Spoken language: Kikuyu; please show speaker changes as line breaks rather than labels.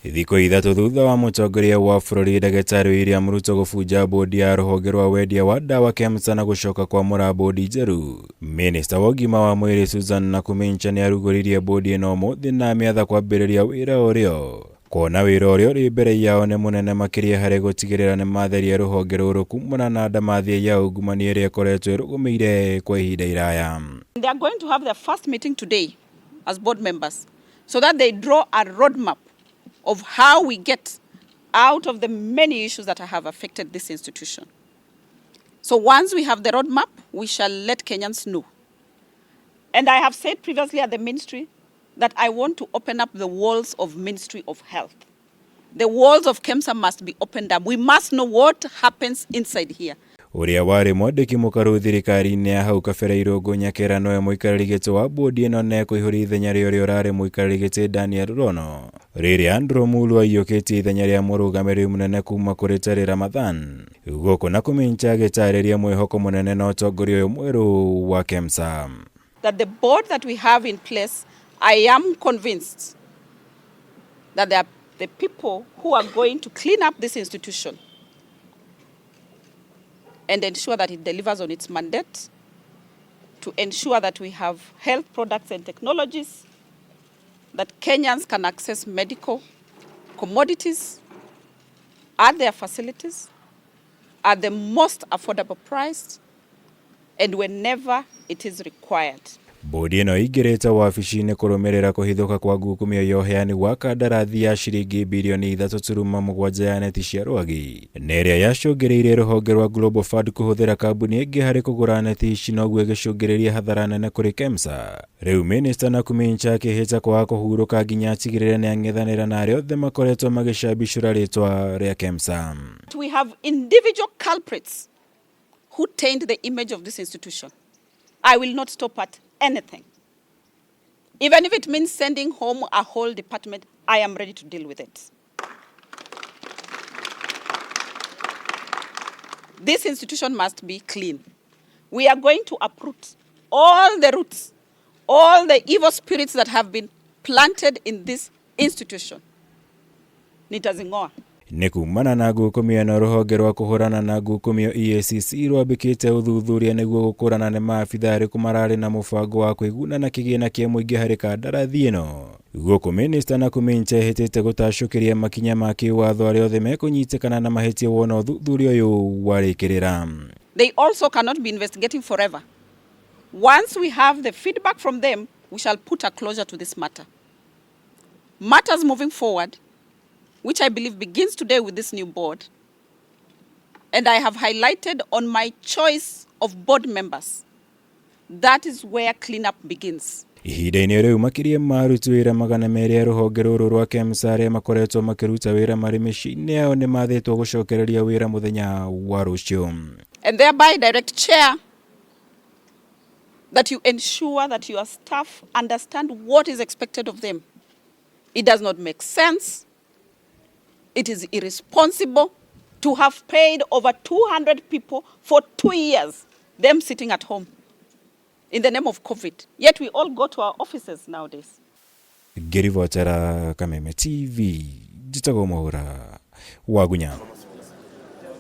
Thikũ 3 thutha wa mũtongoria wa bũrũri ndagĩtarĩ William Ruto gũbunja bodi ya rũhonge rwa wendia wa ndawa KEMSA na gũcoka kwamũra bodi njerũ. Minista wa ũgima wa mwĩrĩ Susan Nakhumicha nĩarugũririe bodi ĩno ũmũthĩ na amĩatha kwambĩrĩria wĩra ũrĩo. Kuona wĩra ũrĩa ũrĩ mbere yao nĩ mũnene makĩria harĩ gũtigĩrĩra nĩ matheria rũhonge rũrũ kumana na ndamathia ya ungumania ĩrĩa ĩkoretwo ĩrũgũmĩire kwa ihinda iraya.
They are going to have their first meeting today as board members so that they draw a roadmap of how we get out of the many issues that have affected this institution. So once we have the roadmap, we shall let Kenyans know. And I have said previously at the ministry that I want to open up the walls of Ministry of Health. The walls of KEMSA must be opened up. We must know what happens inside here.
Ũrĩa warĩ mwandĩki mũkaru thirikari-inĩ ya hau kabere Irũngũ Nyakera nowe mũikarĩri gĩtĩ wa bodi ĩno na ekũihũria ithenya rĩa ũrĩa ũrarĩ mũikarĩri gĩtĩ Daniel Rono. Rĩrĩa Andrew Mulu aiyũkĩtie ithenya rĩa mũrũgamĩrĩri mũnene kuma kũrĩ Terry Ramadhan. Gũkũ Nakhumicha agĩtarĩria mwĩhoko mũnene na ũtongoria ũyũ mwerũ wa KEMSA.
That the board that we have in place, I am convinced that they are the people who are going to clean up this institution and ensure that it delivers on its mandate, to ensure that we have health products and technologies, that Kenyans can access medical commodities at their facilities, at the most affordable price, and whenever it is required.
Bodi ĩno ĩingĩrĩte wabici-inĩ kũrũmĩrĩra kũhithũka kwa ngukumio ya ũheani wa kandarathi ya ciringi birioni 3.7 ya neti cia rwagi na ĩrĩa yacũngĩrĩirie rũhonge rwa Global Fund kũhũthĩra kambuni ĩngĩ harĩ kũgũra neti ici noguo ĩgĩcũngĩrĩria hathara nene kũrĩ KEMSA. Rĩu Minista Nakhumicha akĩhĩta kwaga kũhurũka nginya atigĩrĩre nĩang'ethanĩra na arĩa othe makoretwo magĩcambicũra rĩtwa rĩa KEMSA.
We have individual culprits who taint the image of this institution. I will not stop at anything. Even if it means sending home a whole department, I am ready to deal with it. This institution must be clean. We are going to uproot all the roots, all the evil spirits that have been planted in this institution. Nitazingoa.
Nĩ kumana na ngukumio ĩno rũhonge rwa kũhũrana na ngukumio EACC rwambĩkĩte ũthuthuria nĩguo gũkũrana nĩ maabitha arĩkũ mararĩ na mũbango wa kwĩguna na kĩgĩna kĩa mũingĩ harĩ kandarathi ĩno. Gũkũ Minista Nakhumicha ehĩtĩte gũtacũkĩria makinya ma kĩwatho arĩa othe mekũnyitĩkana na mahĩtia wona ũthuthuria ũyũ warĩkĩrĩra.
They also cannot be investigating forever. Once we have the feedback from them, we shall put a closure to this matter. Matters moving forward, which I believe begins today with this new board, and I have highlighted on my choice of board members, that is where cleanup begins.
Ihinda-inĩ rĩu makĩria ma aruti wĩra 200 a rũhonge rũrũ rwa KEMSA arĩa makoretwo makĩruta wĩra marĩ mĩciĩ-inĩ yao nĩ mathĩtwo gũcokereria wĩra mũthenya wa rũciũ.
And thereby direct chair that you ensure that your staff understand what is expected of them. It does not make sense. It is irresponsible to have paid over 200 people for 2 years, them sitting at home in the name of COVID. Yet we all go to our offices nowadays.
Ngĩribotera Kameme TV, njĩtagwo Mwaura Wagunya.